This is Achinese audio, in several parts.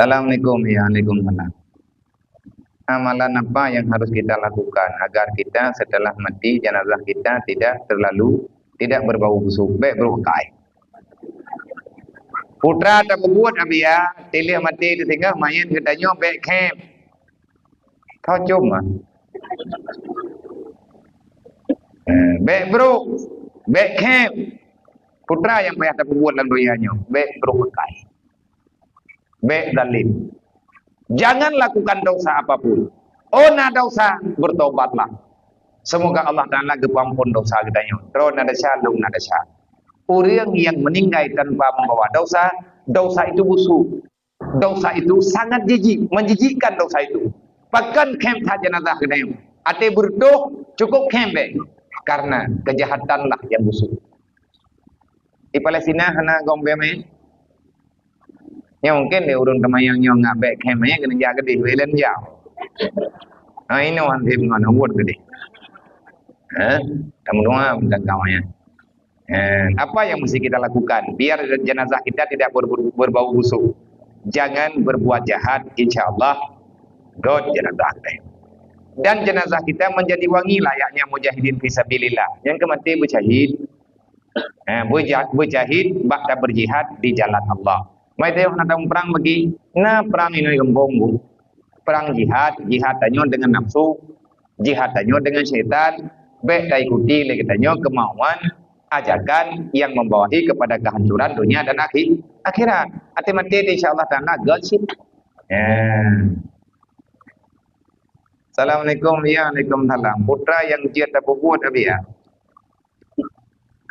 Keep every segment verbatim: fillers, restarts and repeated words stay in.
Assalamualaikum. Ya, waalaikumsalam. Amalan apa yang harus kita lakukan agar kita setelah mati jenazah kita tidak terlalu, tidak berbau busuk? Bèk brôk akai. Putra tapeubuet, Abiya, tiléh maté teuh singoh manyét geutanyoe bèk khém. Tho cuma. Eh, bèk brôk, bèk khém. Putra nyang payah tapeubuet lam donya nyoe, bèk brôk akai. Bèk zalim. Jangan lakukan dosa apapun. Oh, na dosa, bertobatlah. Semoga Allah Taala geupeuampon dosa geutanyoe. Droe na desya, lôn na desya. Ureuëng yang meninggai tanpa membawa dosa, dosa itu busuk. Dosa itu sangat jijik, menjijikkan dosa itu. Pakon khém that jenazah geutanyoe. Até beureutoh cukup khém bèk. Karena kejahatanlah yang busuk. Di Palestina hana gob bèk mé. Nyoe mungkin di ureuëng teumayang nyoe ngat bèk khém mé keuneuk jak keudéh, bèk lôn jak. Ha, inoe han sép ngon buet keudéh. Ha? Tameudoa bak kawan nyan. Eh, apa yang mesti kita lakukan biar jenazah kita tidak ber-, ber-, berbau busuk? Jangan berbuat jahat, insya Allah göt jenazah kita. Dan jenazah kita menjadi wangi layaknya mujahidin fi sabilillah. Nyang ka maté beusyahid, eh, beuja-, beusyahid bak tabeurjihad di jalan Allah. Mai teuh na tamuprang bagi, na prang inoe gampông bu. Prang jihad, jihad tanyoe dengan nafsu, jihad tanyoe dengan syaitan, bèk taikuti lé geutanyoe kemauan ajakan yang membawahi kepada kehancuran dunia dan akhi-, akhirat. Até maté teuh insya Allah Taala göt cit. Ya. Assalamualaikum. Ya, waalaikumsalam. Putra nyang jeuet tapeubuet, Abiya.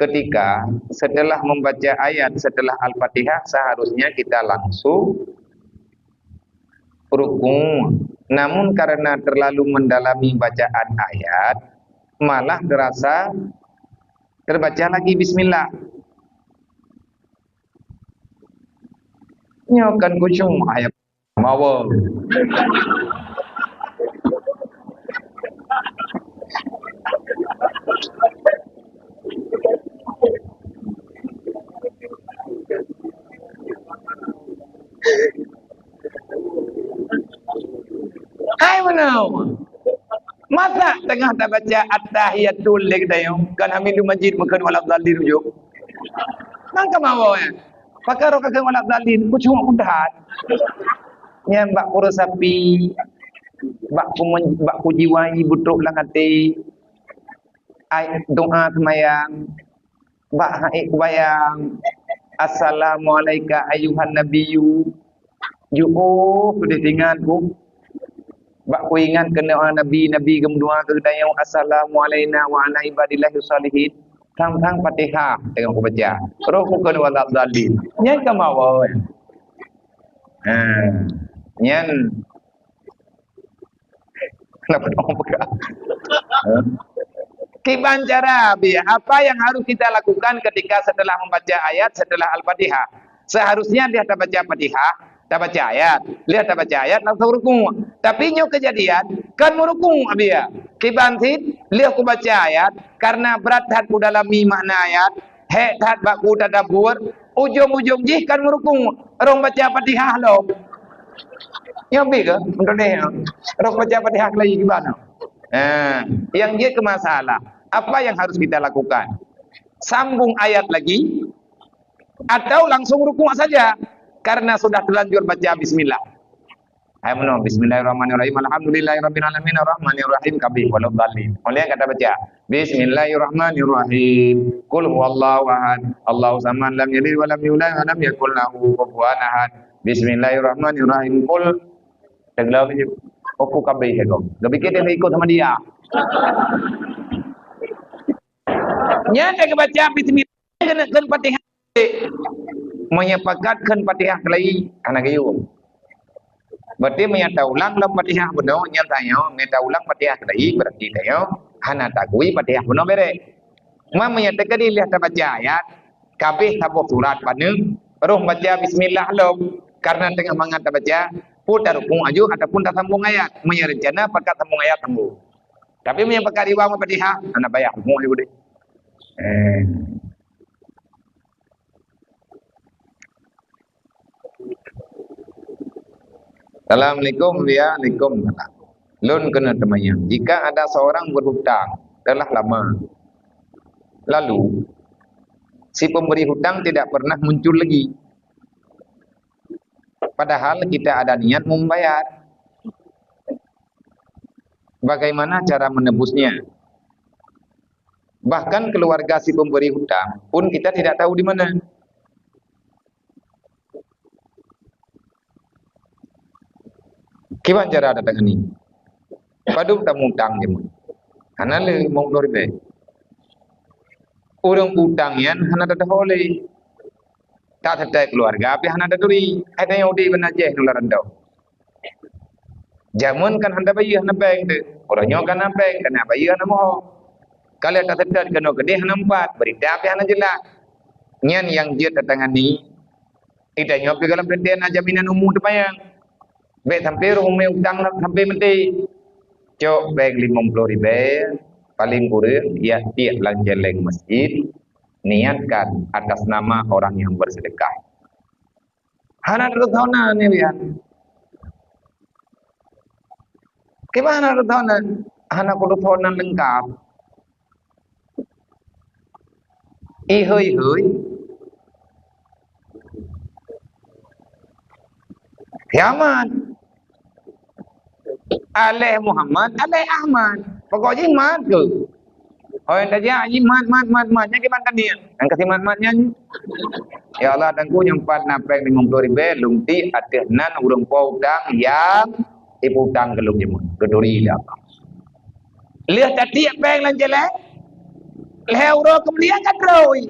Ketika setelah membaca ayat setelah Al-Fatihah, seharusnya kita langsung ruku. Namun karena terlalu mendalami bacaan ayat, malah terasa terbaca lagi bismillah. Nyoe kan khusyuk ayat mawa. Hai meunoe. Masa teungoh tabaca At-Tahiyatul lé geutanyoe, kan Hamidul Majid meukeun waladhdallin ujong. Nang ka mawa, eh? Pakon roh ka kheun waladhdallin, kucuma kudahat. Nyan bak kureueng sapi, bak kumen-, bak kujiwai beutrok lam até. Ai doa seumayang, bak hai kubayang, "Assalamualaika ayyuhan nabiyyu." Ju, oh, kudeh ingat ku. Bak kuingat keunoe Nabi, Nabi geumeudoa keu geutanyoe, "Assalamualaina wa ala ibadillahis shalihin." Sang-sang Fatihah teungoh kubaca. Roh ku keu waladhdallin. Nyan ka mawa. Ha. Nyan. Kenapa dong peugah? Ha? Kiban cara, Abi, apa yang harus kita lakukan ketika setelah membaca ayat setelah Al-Fatihah? Seharusnya dia tabaca Fatihah, tabaca ayat, lheueh tabaca ayat langsung ruku. Tapi nyoe kejadian kan meuruku, Abi, ya. Kiban cit, lheueh kubaca ayat, karena brat that kudalami makna ayat, hék that bak kutadabbur, ujong-ujong jih kan meuruku, rhong baca Fatihah lom. Nyoe bit ke? Meutuléh nyoe. Rhong baca Fatihah lagi kiban nyoe. Nah, yang jeuet keu masalah, apa yang harus kita lakukan? Sambung ayat lagi, atau langsung rukuk saja karena sudah terlanjur baca bismillah. Hai meunoe, bismillahirrahmanirrahim, alhamdulillahirabbil alamin, arrahmanirrahim, kabeh, waladhdallin. Oleh kata baca, bismillahirrahmanirrahim, qul huwallahu ahad, Allahu samad, lam yalid walam yulad, walam yakul lahu kufuwan ahad. Bismillahirrahmanirrahim, qul, teuglak laju. Oku kabeh ya kau. Gak pikir dia ikut sama dia. Nyan dah baca bismillah. Keuneuk kheun Fatihah. Meunyoe pakat kheun Fatihah keulayi, hana geuyue. Berarti meunyoe taulang lom Fatihah bunoe, nyan tanyoe, meunyoe taulang Fatihah keulayi, berarti tanyoe hana tagui Fatihah bunoe bèrèh. Cuma meunyoe teukeudi lheueh tabaca ayat, kabeh saboh surat paneuk, roh baca bismillah lom, karena teungoh mangat tabaca, peue tarukuk aju ataupun tasambong ayat. Meunyoe reuncana pakat sambong ayat, sambong. Tapi meunyoe pakat riwang Fatihah, hana payah rukuk aju deh. Eh. Assalamualaikum. Ya, alaikum salam. Lôn keuneuk teumanyong, jika ada seorang berhutang telah lama, lalu si pemberi hutang tidak pernah muncul lagi, padahal kita ada niat membayar, bagaimana cara menebusnya? Bahkan keluarga si pemberi hutang pun kita tidak tahu di mana. Kiban cara tatangani? Padub tamutang jeuet? Hana le limong ploh ribèe. Ureueng utang nyan hana teudoh lé. Tak teutai keuluwarga pih hana taturi. Hai tanyoe udép bak najih ngon lam randau. Jameun kan hana bayeue hana péng teuh. Uroe nyoe ka na péng, ka na bayeue hana moho. Ka lheueh taseutôt keunoe keudeh hana meupat, beurita pih hana jeulaih. Nyan nyang jeuet tatangani. Di tanyoe pih gohlom teuntèe na jaminan umu teupanyang. Bèk sampoe ureueng umè utang sampoe meuté. Cok péng limong ploh ribèe, paleng kureueng, jak tiek lam cèlèng masjid, niatkan atas nama orang yang bersedekah. Hana teututonan nyan. Kiban hana teututonan? Hana teututonan leungkap. Ihôi-hôi. Kiamat. Aleh Muhammad, aleh Ahmad. Pokok jih mat keuh. Hôi tajak jih mat, mat, mat, mat. Nyan kiban taniet. Nyang ka simat-mat nyan. Ya Allah, Teungku, nyoe pat na péng limong ploh ribèe, lôn tiek ateueh nan ureueng po utang nyang jipeutang keu lôn jameun. Geuturi lé Allah. Lheueh tatiek péng lam cèlèng, lhèe uroe keumudian ka trôi.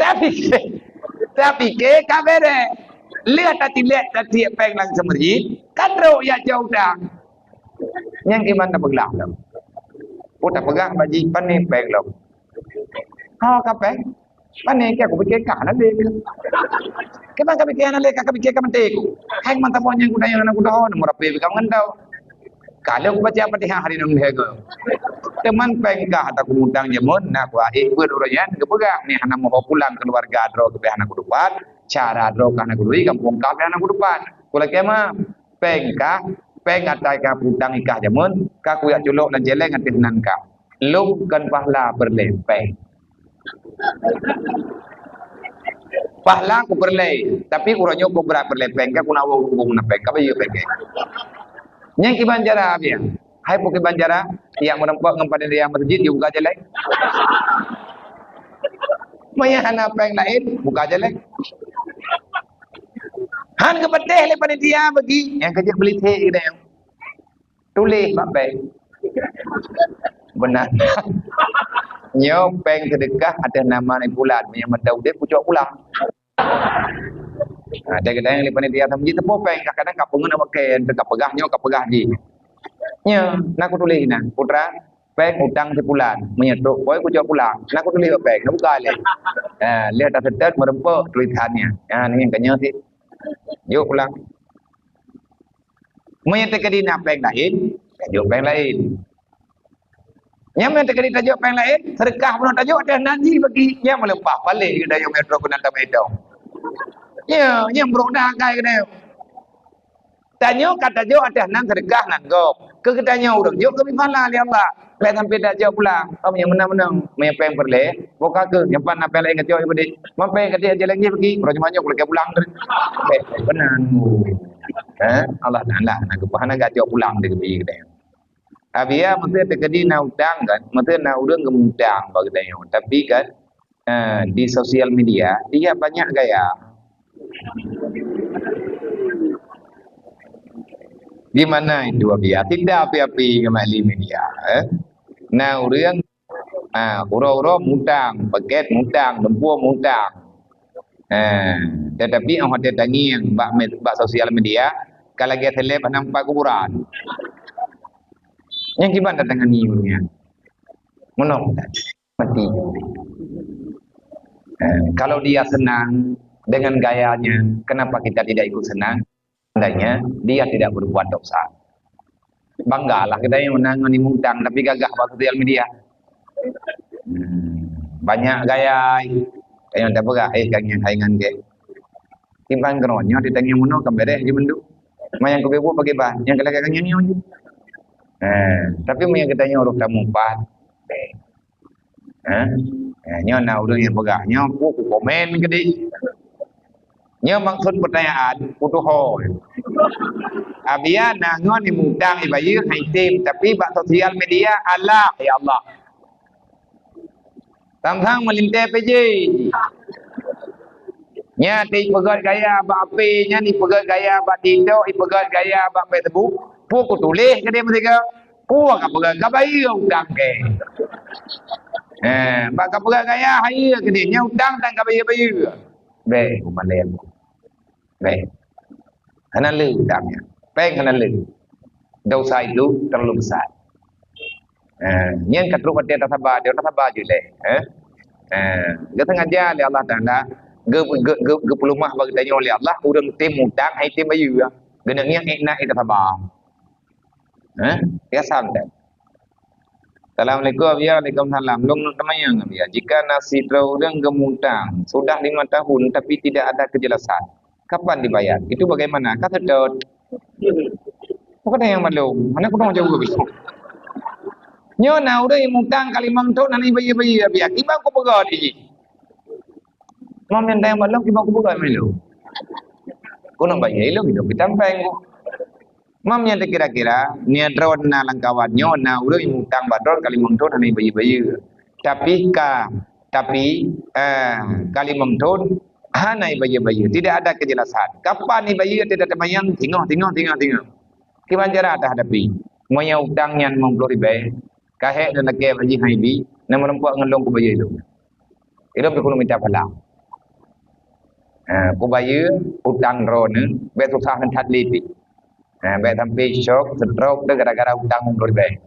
Tapi, tapi ke ka bèrèh. Lheueh tatilek tatiek péng lam seumeurjit, ka trok jak cok utang. Nyang iman tapeugah lom. Oh, tapeugah bak jih, "Pane péng lom?" "Ho, ka péng." "Pane kèe, kupike kah hana lé." "Kiban kapike hana lé, ka kapike ka meuté ku." "Hai, mantong nyan kuda nyang hana kuda, nomor H P ka ngon tau." Ka lheueh kubaca Fatihah hari nyoe lhèe goe. Teuma péng kah ata kumutang jameun, na kuaéh beuet uroe nyan geupeugah, "Nyoe hana moho pulang keuluwarga droe keubiet hana kutupat, cara droe kah hana kuturi, gampông kah keubiet hana kutupat." Kulakèe ma, péng kah, péng ata kah putang ikah jameun, ka kujak culok lam cèlèng ateueh nan kah. Lôn kon pahala peureulèe péng. Pahala kupeureulèe, tapi uroe nyoe kubrat peureulèe péng, ka kuna woe ureueng meunan péng, ka bayeue péng kèe. Nyang kiban cara biasa. Hai po kiban cara, jak meureumpok ngon panitia masjid, jibuka jalan. Meunyo hana péng laén, buka jalan. Han geupeudeh lé panitia bagi, nyang ka jeuet beulisék geutanyoe. Tuléh bak péng. Beuna. Nyoe péng seudeukah ateueh nama ni pulan, meunyo mantong udép kucok pulang. Ha, dan kadang lé panitia sama jih teupeue péng, kadang-kadang ka peungeut awak kèe, ka peugah nyoe, ka peugah jih. Nyoe, na kutuléh na, putra, péng utang si pulan, meunyo trok poi kucok pulang. Na kutuléh bak péng, na buka lé. Ha, lheueh taseutôt meureumpok tulisan nyan. Ha, nyan ka nyoe sit. Jok pulang. Meunyo teukeudi na péng laén, jok péng laén. Nyan meunyo teukeudi tajok péng laén, seudeukah bunoe tajok ateueh nan jih bagi. Nyan meuleupah paléh geutanyoe meutro keunan tamé idong. Ya, nyan brok dah akai geutanyoe. Tanyoe ka tajok ateueh nan seudeukah nan gob. Keu geutanyoe ureueng jok keu bipahala lé Allah. Lé sampai tajok pulang. Oh, nyang meunan-meunan. Meunyo péng peureulèe, buka keuh. Nyang pat na péng laén kajok ié beudé. Man péng kajok jalan jih bagi. Uroe jumat nyoe kulakèe pulang. Eh, beuna. Ha? Allah Taala na geupah na gajok pulang di geubi geutanyoe. Abia meusti teukeudi na utang kan, meusti na ureueng geumutang bak geutanyoe. Tapi kan, eh, di sosial media, dia banyak gaya. Di mana itu, Abia? Tidak api-api ngon ahli media, eh. Na ureueng, ah, uroe-uroe mutang, paket mutang, lumpur mutang. Eh, tetapi 'oh watèe tangieng bak me-, bak sosial media, ka lagèe seleb hana meupat kuburan. Nyang kiban tatangani ureueng nyan. Meunoe mati. Eh, kalau dia senang dengan gayanya, kenapa kita tidak ikut senang? Tandanya dia tidak berbuat dosa. Banggalah kita yang menang ngon mutang tapi gagah bak sosial media. Hmm, banyak gaya. Kayak tak peugah, eh, kang yang saingan ke. Kiban keudroe nyoe teutanyoe meunoe ka beureh jih mandum. Manyang keubiet buet pakriban, nyang keu lagèe nyan nyoe jih. Eh, tapi meunyo geutanyoe roh tamu pat, bèk. Eh? Eh, nyoe na ureueng nyang peugah, nyoe peue ku komen keudéh. Nyoe maksud peutanyaan, kutuho. Abiya na ngon imutang ibayeue hai tem, tapi bak sosial media, alah, ya Allah. Sang-sang meulintèe P J. Nyan ipeugèt gaya bak H P, nyan ipeugèt gaya bak TikTok, ipeugèt gaya bak Facebook. Peue kutuléh keudéh meusigoe? Peue ka peugèt, ka bayeue utang kèe. Eh, bak ka peugèt gaya hayeue keudéh, nyan utang tan ka bayeue-bayeue. Bèk, kumalèe. Bèk. Hana le utang nyan. Pèng hana le. Dosa itu terlalu besar. Eh, nyan ka trok watèe tasaba, dia tasaba ju lé, eh. Eh, geusengaja lé Allah Taala geu-, geu-, geu-, geupeulumah bagi tanyoe lé Allah, ureueng tem utang hai tem bayeue. Geuneuk nyan ék na ék tasaba. Eh, biasa beutôi. Assalamualaikum, ya, waalaikumsalam. Lôn neuk tanyong, ya, jika na sidroe ureueng geumutang sudah lima tahun tapi tidak ada kejelasan, kapan dibayar? Itu bagaimana? Ka seutôt. Bukan nyang malum. Mana kudong jauh habis. Nyoe na ureueng mutang ka limong thon hana bayeue-bayeue, biar kiban kupeugah di jih. Mam nyang tayang balong kiban kupeugah milu. Keuneuk bayeue ilong, ilong kitampeng. Mam nyang kira-kira, nyan droe na lam kawan nyoe na ureueng mutang bak droe ka limong thon hana bayeue-bayeue. Tapi ka, tapi, eh, ka limong thon hana bayeue-bayeue. Tidak ada kejelasan. Kapan ibayeue tidak teumanyong, singoh, singoh, singoh, singoh. Kiban cara tahadapi. Meunyoe utang nyan limong ploh ribèe, ka hék dan lakèe bak jih hai bi, na meureumpok ngon lôn kubayeue ilong. Ilong pih keuneuk mita pahala. Ha, kubayeue utang droeneuh, bèk susah ngon that lé pih. Ha, bèk sampai syok, stroke tu gara-gara utang limong ploh ribèe.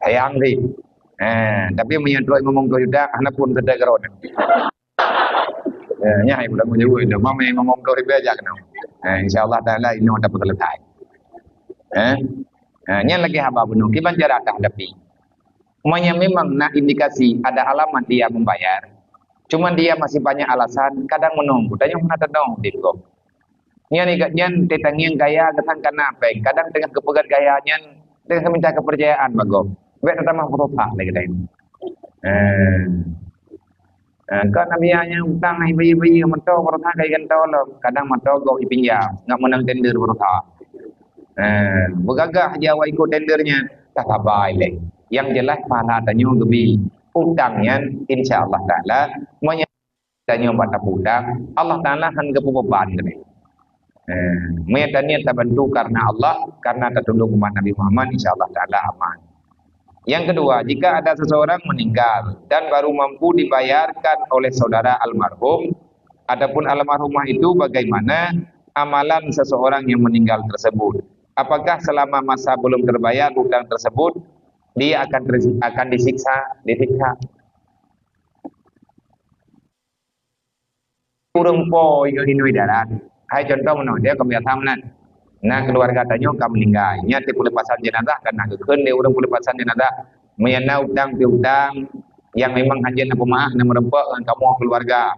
Sayang sih. Ha, tapi meunyoe trok limong ploh juta, hana pun seudeh droeneuh. Ha, nyan hai budak meunyeue tu, mam limong ploh ribèe jak keunoe. Ha, insya Allah Taala inoe tapeuseuleutai. Ha? Ha, nyan lagèe haba bunoe, kiban cara tahadapi. Meunyoe memang na indikasi ada alamat dia membayar, cuman dia masih banyak alasan, kadang meunoe, tanyoe hana teunoe di gob. Nyan igat nyan teutangieng gaya geusan kana pèng, kadang teungoh geupeugèt gaya nyan teungoh minta kepercayaan bak gob. Bèk tatamah peurusak lé geutanyoe. Eh. Eh, kan Nabi nyan utang hai bayeue-bayeue, meuto beurasa kai gantoe lom. Kadang meuto gob ipinjam, ngat meunang tender beurasa. Eh, beugagah jih awai ikot tender nyan, tasaba ilèe. Yang jelas pahala tanyoe geubi. Utang nyan insya Allah Taala, meunyoe tanyoe bak tapeu utang, Allah Taala han geupeu beuban keunoe. Eh, meunyoe taniet tabantu karena Allah, karena tatulông umat Nabi Muhammad, insya Allah Taala aman. Yang kedua, jika ada seseorang meninggal dan baru mampu dibayarkan oleh saudara almarhum ataupun almarhumah itu, bagaimana amalan seseorang yang meninggal tersebut? Apakah selama masa belum terbayar hutang tersebut, dia akan tersi-, akan disiksa, disiksa? Ureueng po ingat inui darat. Hai contoh meunoe, dia kami asam nan. Na keluarga tanyoe ka meninggal. Nyan di pelepasan jenazah kan na geukheun lé ureueng pelepasan jenazah. Meunyo na utang piutang yang memang hana na peumaah na meureumpok ngon kamoe keluarga.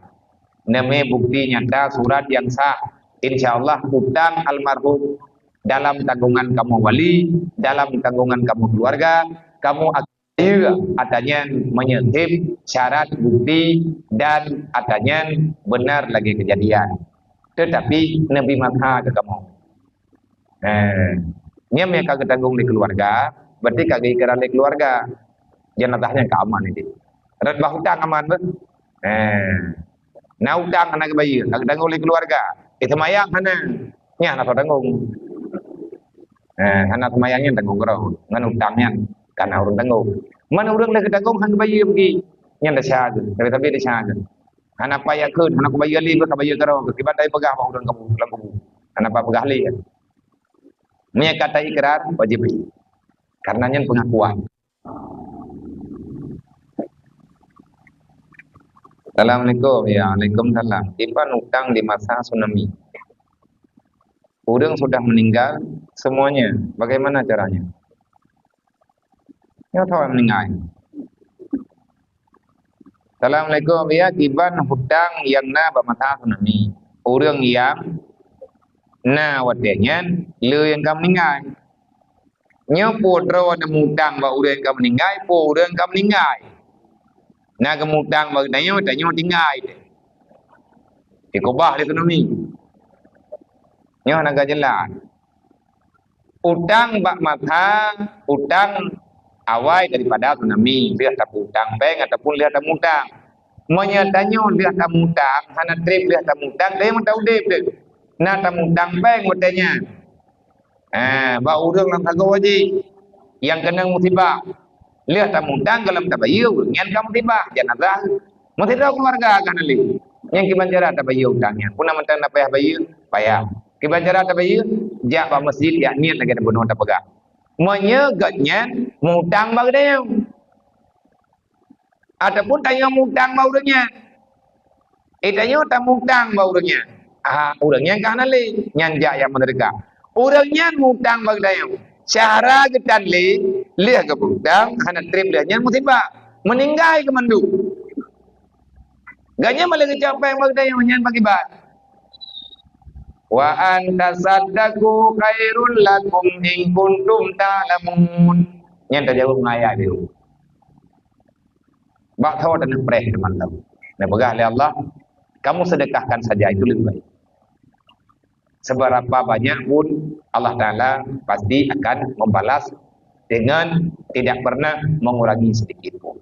Neumé bukti nyata surat yang sah. Insya Allah utang almarhum dalam tanggungan kamoe wali, dalam tanggungan kamoe keluarga, kamoe akan bayeue ata nyan meunyoe syarat bukti dan ata nyan benar lagèe keujadian. Tetapi neubi masa keu kamoe. Eh, nyan meunyo ka geutanggong lé keluarga, berarti ka geuikrar lé keluarga. Jenazah nyan ka aman idéh. Rot bah utang aman beuh. Eh, na utang hana geubayeue, ka geutanggong lé keluarga. Eh, seumayang hana. Nyan hana soe tanggong. Eh, hana seumayang nyan tanggong keudroe. Ngon utang nyan ka na ureueng tanggong. Man ureueng lheueh geutanggong han geubayeue beugi. Nyan desya geuh, sabe-sabe desya geuh. Hana payah kheun, hana kubayeue lé beuh, ka bayeue keudroe. Kiban tai peugah bak ureueng kamoe lam kubu. Hana pat peugah lé. Meunyo ka taikrar, wajéb bayeue. Karena nyan pengakuan. Assalamualaikum. Ya, waalaikumsalam. Kiban utang di masa tsunami. Ureueng sudah meninggal semuanya. Bagaimana caranya? Nyoe tho meuninggai. Assalamualaikum. Ya, kiban hutang nyang na bak masa tsunami. Ureueng nyang Na watée nyan le nyang ka meuninggai. Nyoe peue droe na mutang bak ureuëng ka meuninggai, peue ureuëng ka meuninggai. Na geumutang bak geutanyoe, tanyoe tinggai teuh. Dikeubah lé tsunami. Nyoe na geujeulaih. Utang bak masa, utang awai daripada tsunami, lheueh tapeuutang péng ataupun lheueh tamutang. Meunyoe tanyoe lheueh tamutang, hana treb lheueh tamutang, tanyoe meuta udeb teuh. Na tamutang péng watée nyan. Ha, bak ureuëng lam sagoe jih nyang keunong musibah. Lheueh tamutang gohlom tabayeue ureuëng nyan ka musibah, janazah. Meusidroe keuluwarga ka na lé. Nyang kiban cara tabayeue utang nyan. Peue na mantong na payah bayeue? Payah. Kiban cara tabayeue? Jak bak meuseujid, jak niet lagée bunoe tapeugah. Meunyoe gobnyan mutang bak geutanyoe. Ataupun tanyoe mutang bak ureuëng nyan. Eh, tanyoe tamutang bak ureuëng nyan. Ah, ureuëng nyan ka hana lé, nyan jak nyang meuseudeukah. Ureuëng nyan mutang bak geutanyoe. Cara geutan lé, lheueh geupeutang, hana treb lheueh nyan musibah. Meuninggai keu mandum. Gobnyan malah geucok péng bak geutanyoe, nyan pakiban. "Wa an tasaddaqu khairul lakum in kuntum ta'lamun." Nyan tajaweueb ngon ayat nyoe. Bak tho teuneuk preh teuma lom. Neupeugah lé Allah, "Kamu sedekahkan saja, itu lebih baik." Seberapa banyak pun, Allah Taala pasti akan membalas dengan tidak pernah mengurangi sedikit pun.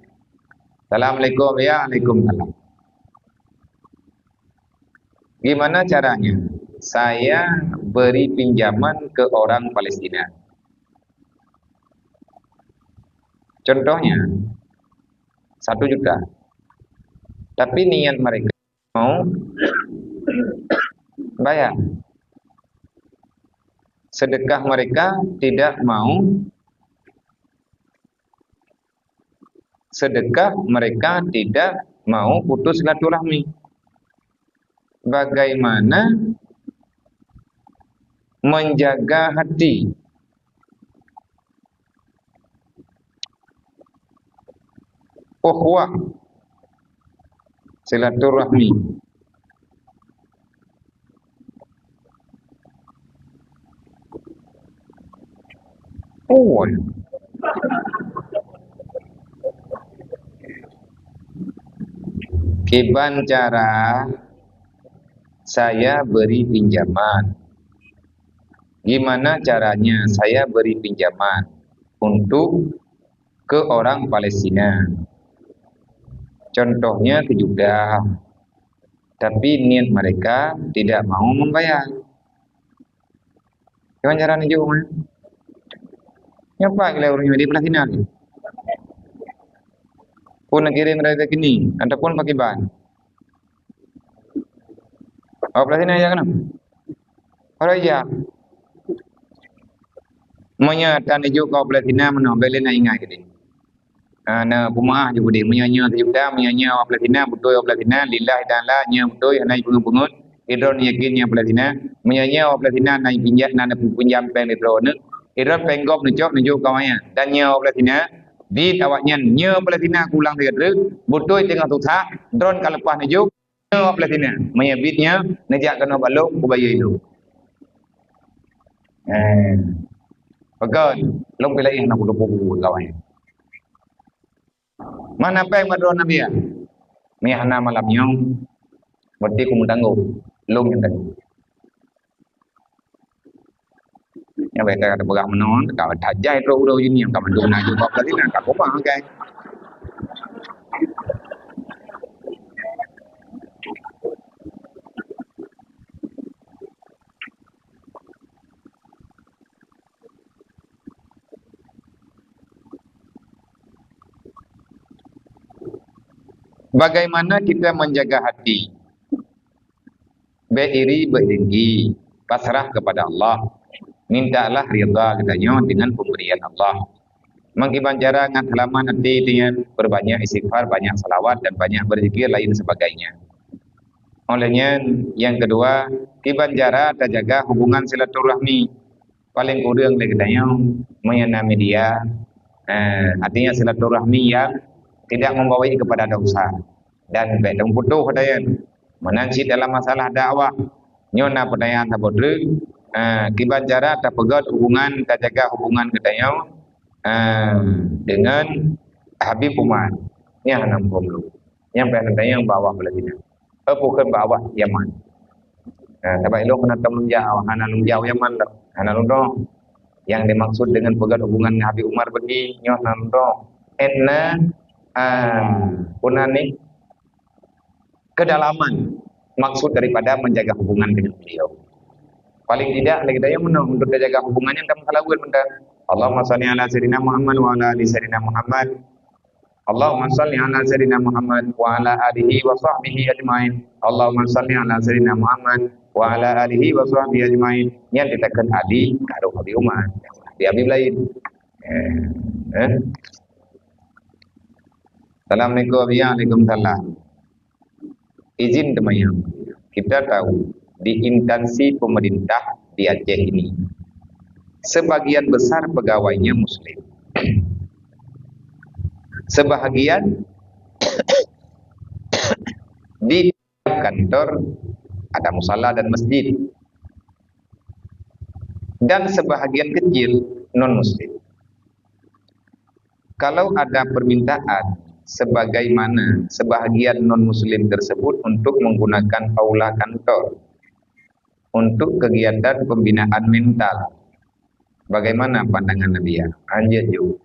Assalamualaikum, ya, waalaikumsalam. Gimana caranya saya beri pinjaman ke orang Palestina? Contohnya, satu juta. Tapi niat mereka mau bayar. Sedekah mereka tidak mau, sedekah mereka tidak mau putus silaturahmi. Bagaimana menjaga hati? Ukhuwah, silaturahmi. Oh. Kiban cara saya beri pinjaman? Gimana caranya saya beri pinjaman untuk ke orang Palestina? Contohnya sejuta, tapi niat mereka tidak mau membayar. Gimana cara nunjuk, eh? Nyapa gila orang di Palestina ni? Pun kirim rezeki ni ataupun pakai ban? Awak Palestina ya kan? Orang ya. Meunyoe tan ijuk keu Palestina meunoe, bèk lé na ingat keudeh. Ah, na peumaah ju keudeh. Meunyoe nyoe sejuta, meunyoe nyoe awak Palestina, beutôi awak Palestina, lillahi ta'ala, nyoe beutôi, hana jipeungeut-peungeut. Idroen yakin nyoe Palestina. Meunyoe nyoe awak Palestina na pinjam, na neupinjam péng di droeneuh, idroen péng gob neucok, neujuk keu awaknyan. Dan nyoe awak Palestina, bit awaknyan, nyoe Palestina kulang sigoe treuk, beutôi teungoh susah, droen ka leupah neujuk. Nyoe Palestina, meunyoe bit nyoe neujak keunoe bak lôn, kubayeue ilôn. Eh, pakon, lôn pilaéh na kuteupeu buku kawan. Mana péng bak droeneuh Nabi ya? Meunyoe hana malam nyoe, berarti kumeutanggong. Lôn nyang tanggong. Nyang beda kata peugah meunoe, ka tajai droe uroe jih nyoe, ka mandum na jubah Palestina, ka koma, kan? Bagaimana kita menjaga hati? Bèk iri, bèk dengki, pasrah kepada Allah. Mintalah ridha geutanyoe dengan pemberian Allah. Meukiban cara ngat seulamat até nyan, perbanyak istighfar, banyak salawat, dan banyak berzikir lain sebagainya. Oleh nyan, nyang keudua, kiban cara tajaga hubungan silaturahmi. Paléng kureueng lé geutanyoe, meunyoe na media, eh, artinya silaturahmi yang tidak membawa kepada dosa. Dan bèk tamuputoh ata nyan. Meunan cit dalam masalah dakwah. Nyoe na peutanyaan saboh treuk, Ha, kiban cara tapeugét hubungan, tajaga hubungan geutanyoe, ha, deungon Habib Umar. Nyan hana muphom lom. Nyang payah geutanyoe bak awak Palestina. Eh, bukan bak awak Yaman. Ha, sabab ilong hana tom lom jak, hana lom jak Yaman dah. Hana lom dong. Yang dimaksud dengan peugét hubungan dengan Habib Umar bagi nyoe hana lom dong. Etna, ha, puna ni kedalaman maksud daripada menjaga hubungan dengan beliau. Paling tidak lagi daya menang untuk menjaga hubungannya dan salawat minta. Allahumma salli ala sayyidina Muhammad wa ala ali sayyidina Muhammad. Allahumma salli ala sayyidina Muhammad wa ala alihi wa sahbihi ajmain. Allahumma salli ala sayyidina Muhammad wa ala alihi wa sahbihi ajmain. Yang ditekan Ali, karo Abi Umar. Di Abi lain. Eh, eh. Assalamualaikum. Waalaikumsalam. Izin teumanyong. Kita tahu di instansi pemerintah di Aceh ini sebagian besar pegawainya muslim. Sebahagian di kantor ada musala dan masjid. Dan sebahagian kecil non muslim. Kalau ada permintaan sebagaimana sebahagian non muslim tersebut untuk menggunakan aula kantor untuk kegiatan pembinaan mental, bagaimana pandangan Nabi? Anjir ju.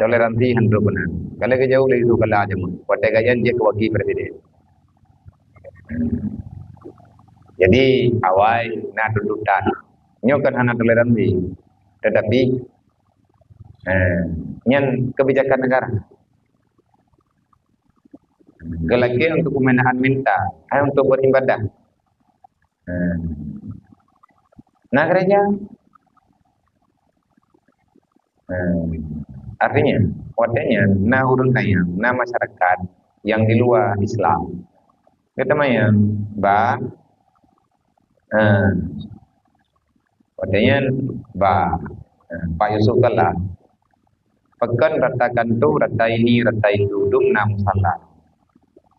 Toleransi hana beuna. Kalau ke jauh lagi tu kala aja mun. Watèe gayan je ke wakil presiden. Jadi awai na tuntutan. Nyoe kan hana toleransi. Tetapi eh, nyan kebijakan negara. Geulakèe untuk pembinaan mental, hai untuk beribadah. Eh, na gereja. Eh, artinya, watèe nyan na ureueng kaya, na masyarakat yang di luar Islam. Kita mayang ba eh, Watèe nyan ba, eh, Pak Yusuf Kalla. Pakon rata kanto, rata ini, rata itu, dum na musala.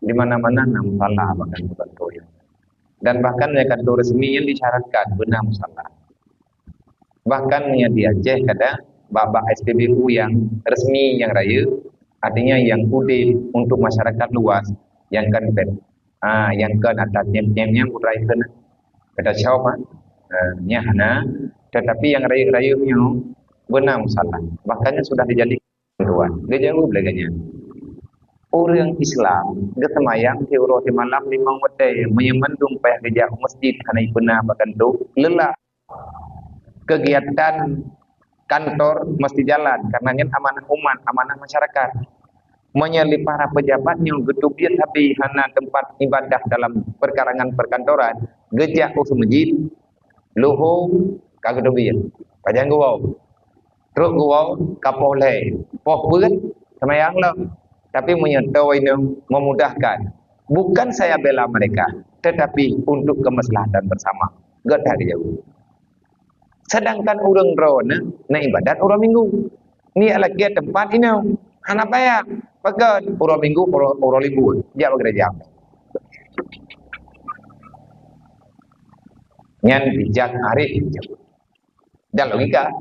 Di mana-mana na musala bahkan di kanto nyan. Dan bahkan di kanto resmi yang disyaratkan beuna musala. Bahkan yang di Aceh kadang bak-bak S P B U yang resmi, yang raya, artinya yang udeb untuk masyarakat luas, yang kan Ha, nyang kon ata nyem-nyem nyang urai keunan. Gata cok, ha. Ha, nyan hana. Tetapi nyang rayeuk-rayeuk nyoe beuna musala. Bahkan nyan sudah dijadi tuan. Geujaweueb lé geuh nyan. Ureueng Islam geuseumayang siuroe simalam limong watèe, meunyoe mandum payah geujak u masjid hana jipeuna bak kanto, leulah. Kegiatan kantor mesti jalan, karena nyan amanah umat, amanah masyarakat. Meunyoe lé para pejabat nyoe geuteubiet sabe hana teumpat ibadah dalam perkarangan perkantoran, geujak u seumeujid, luho ka geuteubiet, pajan geuwoe. Trok geuwoe ka poh lhèe, poh peuet seumayang lom. Tapi meunyoe toh inong memudahkan, bukan saya bela mereka, tetapi untuk kemaslahatan bersama. Gata dijaweueb. Sedangkan ureueng droeneuh na ibadat uroe Minggu. Nyoe lakèe teumpat inong. Hana payah. Pakon? Uroe Minggu, uroe, uroe libur. Jak bak gereja. Nyan bijak arif. Dan logika.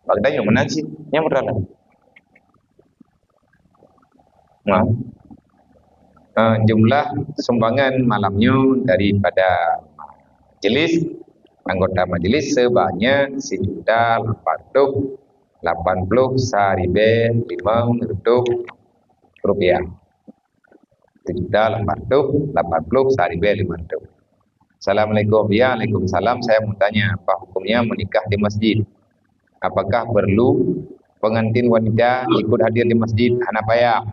Bak geutanyoe meunan cit. Nyan beutôi lah. Nah. Eh, jumlah sumbangan malam nyoe daripada majlis, anggota majlis sebanyak sejuta lapan ratus lapan puluh saribèe limong reutôh rupiah. Sejuta lapan ratus lapan puluh saribèe limong reutôh. Assalamualaikum. Ya, waalaikumsalam. Saya mau tanya, apa hukumnya menikah di masjid? Apakah perlu pengantin wanita ikut hadir di masjid? Hana payah.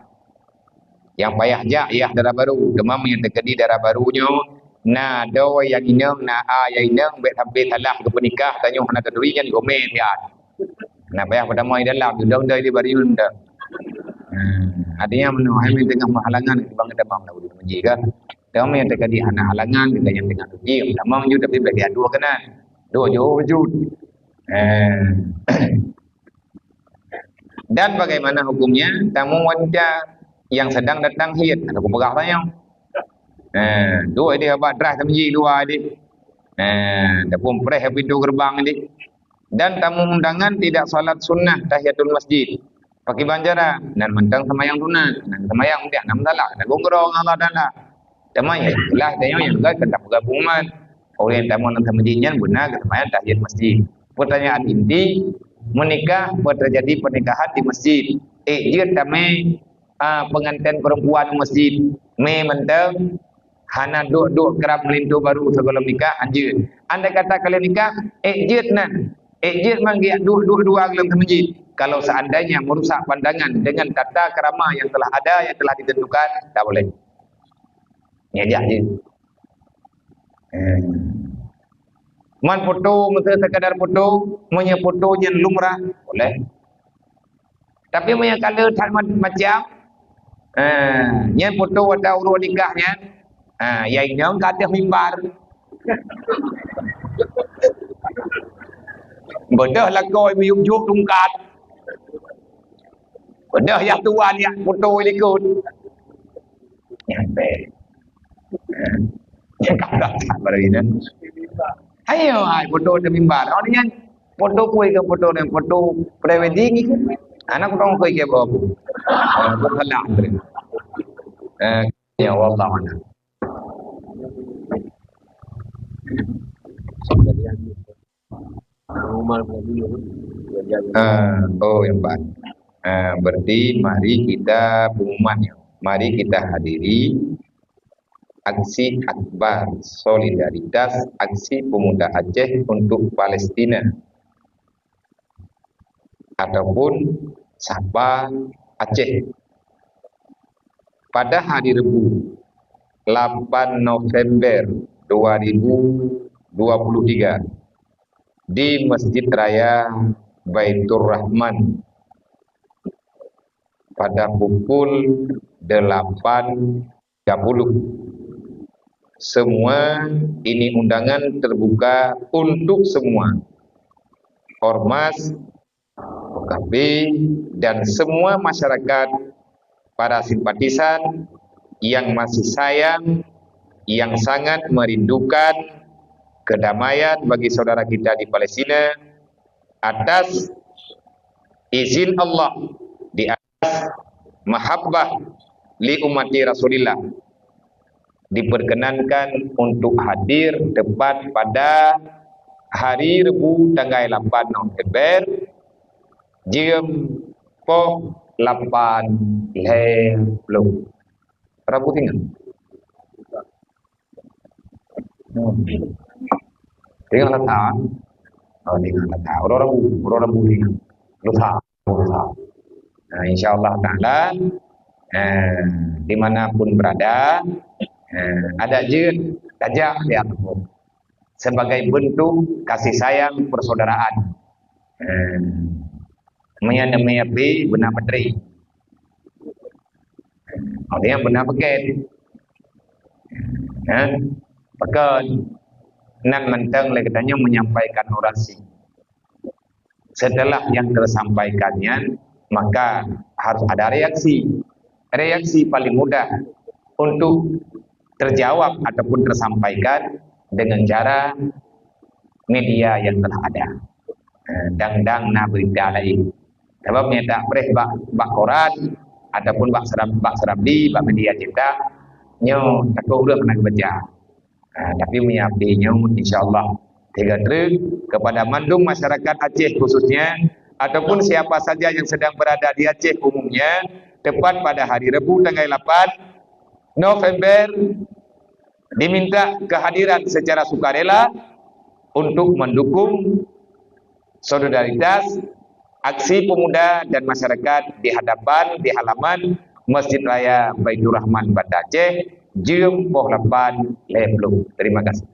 Nyang payah jak yah dara barô. Teuma meunyoe teukeudi dara barô nyoe, na doe nyang inong, na a nyang inong, bèk sampai salah geupeunikah, tanyoe hana taturi nyan gomé siat. Hana payah peutamong di dalam, di dalam dah di bariun dah. Hmm, artinya meunoe, hai meunan teungoh meuhalangan, bang tamong dah udah menji kah? Teuma nyang teukeudi hana halangan, dengan nyang teungoh tuji, tamong ju tapi bagi aduh keunan. Dua jauh wujud. Eh. Dan bagaimana hukumnya tamu wanita yang sedang datang haid? Ada kupeugah tanya. Eh, dua dia abah drah teumji dua dia. Nah, dah pun preh pintu gerbang ni. Dan tamu undangan tidak salat sunnah tahiyatul masjid. Pakai banjara, nan mantong semayang sunat, nan semayang dia, nan salah, nan gurong Allah Taala. Teuma nyang jeulaih tanyoe nyang geuh keu tapeugah pengumuman. Ureueng nyang tamong lam masjid nyan beuna geuseumbahyang tahiyat masjid. Pertanyaan inti, menikah, pe-, terjadi pernikahan di masjid. Ék jeuet tamé, a, pengantin perempuan masjid. Mé mantong, hana duek-duek krab meulinto baru sigohlom nikah, hanjeuet. Andai kata ka lheueh nikah, ék jeuet nan. Ék jeuet mangat duek-duek dua lam masjid. Kalau seandainya merusak pandangan dengan tata krama yang telah ada, yang telah ditentukan, tak boleh. Nyan jak jeuet. Eh. Man foto, meuseu sekadar foto, meunyoe foto nyan lumrah, boleh. Tapi meunyoe ka le that ma-, macam, eh, nyan foto watèe uroe nikah nyan, eh, nyang inong ka ateueh mimbar. Beudôh lakoe miyueb jok tungkat. Beudôh jak tuan jak foto i likot. Nyan bèk. Nyan ka brat that baru nyan. Ayo, hai, foto di mimbar. Oh, nyan foto pui ke foto ni, foto pre-wedding ke. Anak foto ke ke bawa. Ah, bukan lah. Eh, ya Allah mana. Ah, oh, yang empat. Ah, berarti mari kita pengumuman ya. Mari kita hadiri aksi akbar solidaritas aksi pemuda Aceh untuk Palestina ataupun Sapa Aceh pada hari Rebu, lapan November dua ribu dua puluh tiga, di Masjid Raya Baitur Rahman pada pukul delapan tiga puluh. Semua ini undangan terbuka untuk semua ormas, O K P, dan semua masyarakat, para simpatisan yang masih sayang, yang sangat merindukan kedamaian bagi saudara kita di Palestina, atas izin Allah, di atas mahabbah li ummati Rasulillah, diperkenankan untuk hadir tepat pada hari Rebu tanggai lapan November, jeuem poh lapan lhèe ploh. Rebu tinggai. Hmm. Tinggai letak. Oh, tinggai letak. Uroe Rebu, uroe Rebu tinggai. Lusa, lusa. Nah, insya Allah Taala, eh, di mana pun berada, eh, adak jeuet tajak di ateueh sebagai bentuk kasih sayang persaudaraan. Eh, meunyan namanya pi beuna menteri. Ada yang beuna paket. Ha? Pakon. Nan mantong lé geutanyoe menyampaikan orasi. Setelah yang tersampaikan nyan, maka harus ada reaksi. Reaksi paling mudah untuk terjawab ataupun tersampaikan dengan cara media yang telah ada. Eh, dang-dang na berita laén. Sabab nyata preh bak, bak koran ataupun bak seram-, bak serambi, bak media cetak, nyoe takot ureueng hana geubaca. Ha, tapi meunyoe abdi nyoe, insya Allah, tiga truk kepada mandum masyarakat Aceh khususnya, ataupun siapa saja yang sedang berada di Aceh umumnya, tepat pada hari Rebu tanggai lapan November, diminta kehadiran secara sukarela untuk mendukung solidaritas aksi pemuda dan masyarakat di hadapan, di halaman Masjid Raya Baiturrahman Banda Aceh, jeuem poh lapan lhèe ploh. Terima kasih.